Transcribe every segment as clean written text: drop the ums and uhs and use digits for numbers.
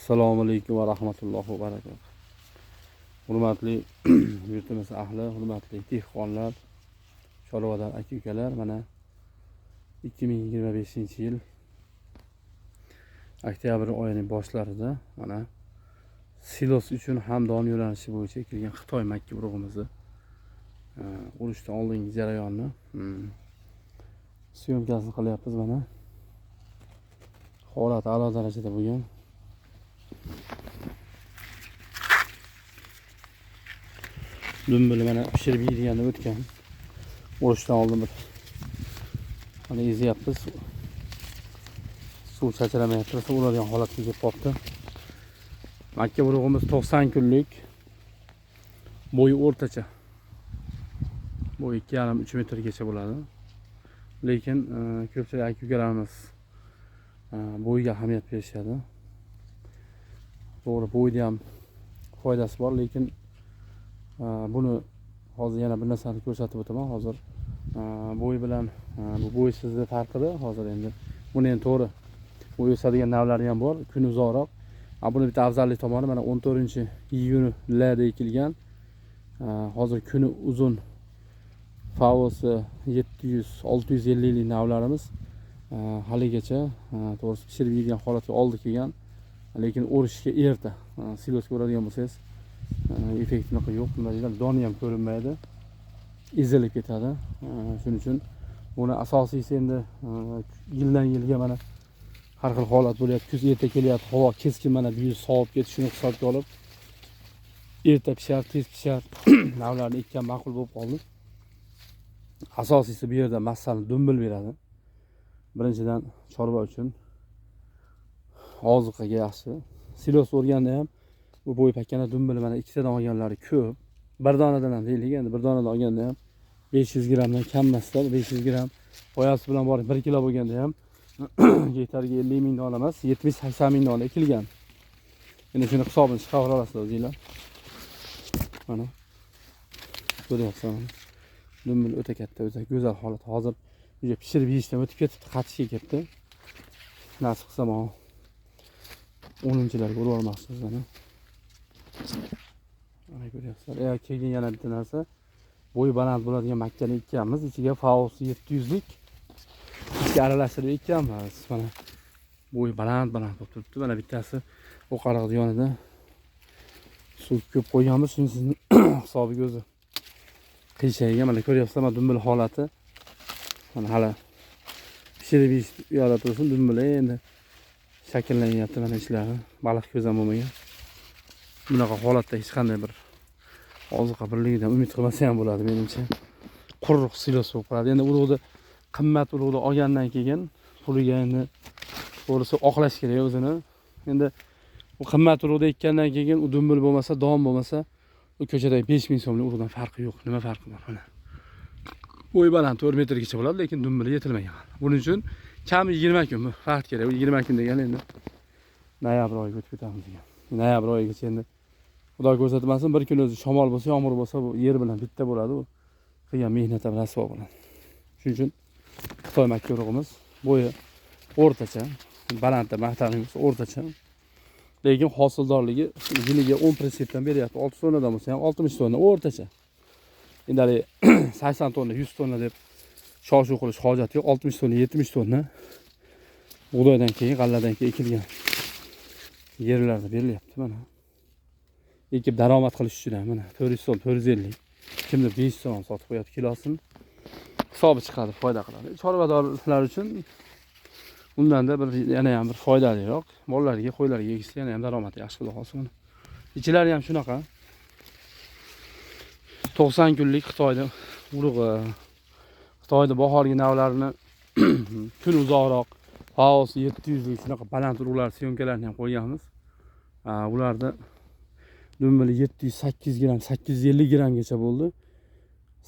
Assalomu alaykum va rahmatullohi va barakatuh. Hurmatli yurtimiz ahli, hurmatli dehqonlar, chorvador aka-ukalar, mana 2025-yil oktyabr oyining boshlarida mana silos uchun Hamdon yo'nalishi bo'yicha ekilgan Xitoy makka urug'imizni urushdan oldingi jarayonni syomkasini qilyapmiz. Mana holat a'lo darajada bo'lgan. Dumbili mana pishirib yeydiganda o'tgan. Urushdan oldin bir mana ezyapmiz. Suv chachramayapti, suv uradigan holatga kelib qolibdi. Makka urug'imiz 90 kunlik. Bo'yi o'rtacha. Bo'yi 2,5-3 metrgacha bo'ladi. Lekin ko'pchilik aka-ukalarimiz bo'yiga ahamiyat berishadi. To'g'ri, bo'yda ham foydasi bor, lekin buni hozir yana bir narsani ko'rsatib o'taman. Hozir bo'y bilan bu bo'ysizlik farqida hozir endi buni endi to'g'ri bo'y o'sadigan navlari ham bor, kun uzoqroq. Buni bitta afzallik tomoni mana 14-iyunlarda ekilgan. Hozir kuni uzun FAOsi 700-650 lik navlarimiz haligacha to'g'risi pishirib yegan holatga oldi kelgan, lekin o'rishga erta. Silosga o'radigan bo'lsangiz effekt unaqa yo'q, nima deydi, doni ham ko'rinmaydi, ezilib ketadi. Shuning uchun buni asosiysi endi yildan yilga mana har xil holat bo'lyapti. Kuz erta kelyapti, havo keskin mana bu yil sovib ketishi, shuni hisobga olib erta pishar, tez pishar navlarni ekkan ma'qul bo'lib qoldi. Asosiysi bu yerda massani dumbil beradi. Birinchidan chorva uchun oziqaga yaxshi. Silos o'rganda ham bu bo'y pakkana dumbili mana ikkitadan olganlari ko'p. Bir donadan ham deylik, endi bir donadan olganda ham 500 grammdan kam emasda, 500 gramm poyasi bilan borib 1 kilo bo'lganda ham gektarga 50 ming dona emas, 70-80 ming dona ekilgan. Endi shuni hisobini chiqarib olasizlar o'zinglar. Mana ko'ryapsizlar. Dumbil o'ta katta, o'ta go'zal holat. Hozir уже pishirib yeyishdan o'tib ketibdi, qatishga ketdi. Nasib qilsa mana 10-chilarga urib olmoqchimiz mana. Mana ko'ryapsizlar. Keyin yana bitta narsa, bo'yi baland bo'ladigan makkani ekkanmiz. Ichiga FAOS 700 lik ichga aralashtirib ekkanmiz. Mana bo'yi baland baland bo'lib turibdi. Mana bittasi o'qariqning yonida suv ko'p qo'yganmiz. Shuni sizni hisobiga o'zi qiyshaygan. Mana ko'ryapsizlar, mana dumbil holati. Mana hali pishirib yeyish u yoqda tursin, dumbili endi shakllanyapti. Mana ichlari baliq ko'z ham bo'lmagan. Bunaqa holatda hech qanday bir oziqa birligidan umid qilmasa ham bo'ladi menimcha. Quruq silos bo'lib qoladi. Endi urug'ni qimmat urug'ni olgandan keyin puliga endi to'g'risi oqlash kerak o'zini. Endi u qimmat urug'ni ekkandan keyin u dumbil bo'lmasa, don bo'lmasa, u ko'chadagi 5000 so'mlik urug'dan farqi yo'q. Nima farqi bor? Mana bo'yi baland 4 metrgacha bo'ladi, lekin dumbili yetilmagan. Buning uchun kami 20 kun vaqt kerak. U 20 kun degani endi noyabr oyiga o'tib ketamiz degan. Noyabr oyigacha endi Xudo ko'rsatmasin, bir kun o'zi shamol bo'lsa, yomg'ir bo'lsa, bu yer bilan bitta bo'ladi. U qilgan mehnat ham rasvo bo'ladi. Shuning uchun Xitoy makka urug'imiz bo'yi o'rtacha, balandda maqtanimiz o'rtacha. Lekin hosildorligi yiliga 10 prinsipdan beryapti. 6 tonnadan bo'lsa ham 60 tonna o'rtacha. Endi hali 80 tonna, 100 tonna deb shoshuv qilish hojati yo'q. 60 tonna, 70 tonna bug'doydan keyin, g'alladan keyin ekilgan yerlarda berilyapti mana. Ekib daromad qilish uchun ham mana 400 so'm, 450, kimdir 500 so'm sotib qo'yapti kilosini. Hisobi chiqadi, foyda qiladi. Chorvadorlar uchun undanda bir yana ham bir foydaliroq. Mollarga, qo'ylarga egishsa yana ham daromadi yaxshi, xudo xohlasa mana. Ichilari ham shunaqa. 90 kunlik Xitoyda urug'i. Xitoyda bahorgi navlarini kun uzoqroq, FAOS 700 lik shunaqa baland urug'lar syomkalarini ham qo'yganmiz. Ularda dumbili 708 gram, 850 gramgacha bo'ldi.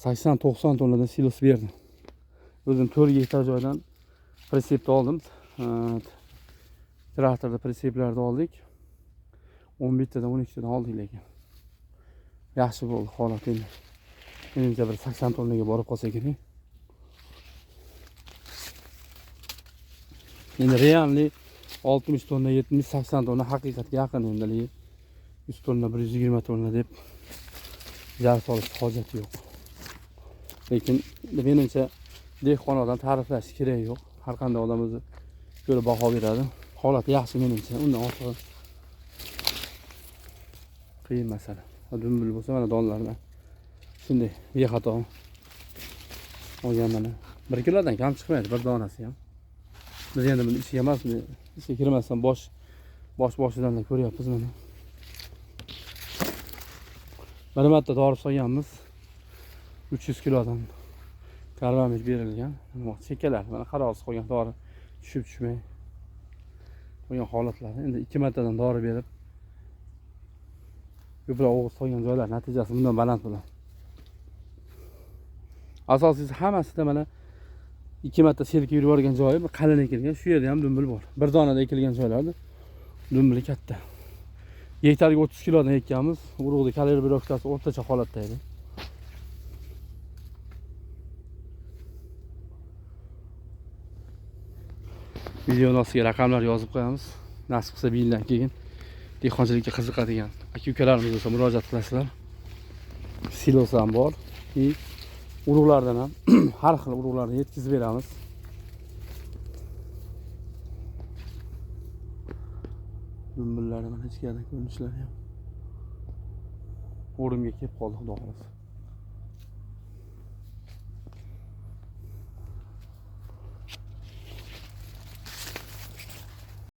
80-90 tonnadan silos berdi. O'zim 4 gektar joydan pritsepni oldim. Traktorda pritseplarni oldik. 11 tadan 12 tadan oldik lekin. Yaxshi bo'ldi holat endi. Menimcha bir 80 tonnaga borib qolsa kerak. Endi realniy 60 tonna, 70, 80 tonna haqiqatga yaqin endi. 100 tonna, 120 tonna deb jar solish hojati yo'q. Lekin menimcha dehqon odam ta'riflash kerak yo'q. Har qanday odam o'zi ko'rib baho beradi. Holati yaxshi menimcha. Undan ortig'i qiyin masala. Dumbil bo'lsa mana donlardan shunday bexato olgan mana 1 kilodan kam chiqmaydi bir donasi ham. Biz endi buni ichiga emas, ichiga kirmasdan boshidan da ko'ryapmiz mana. Bir marta dori solganmiz. 300 kilodan karbamid berilgan. Chekkalar mana qarorsiz qolgan, dori tushib tushmay qolgan holatlari. Endi 2 martadan dori berib ko'proq o'g'iz solgan joylar natijasi bundan baland bo'ladi. Asosiysi hammasida mana 2 marta selka yurib yuborgan joyi bir qalin ekilgan, shu yerda ham dumbil bor. Bir donada ekilgan joylarda dumbili katta. Gektarga 30 kilodan ekkanmiz. Urug'da kaloriy o'rtacha holatda edi. Videoni ostiga raqamlar yozib qo'yamiz. Nasib qilsa bir yildan keyin dehqonchilikka qiziqadigan aka ukalarimiz bo'lsa murojaat qilasizlar. Silos ham bor. Urug'lardan ham har xil urug'larni yetkazib beramiz. Dumbillarni mana ichkaridan ko'rinishlari ham o'rimga kelib qoldi, xudo xolasa.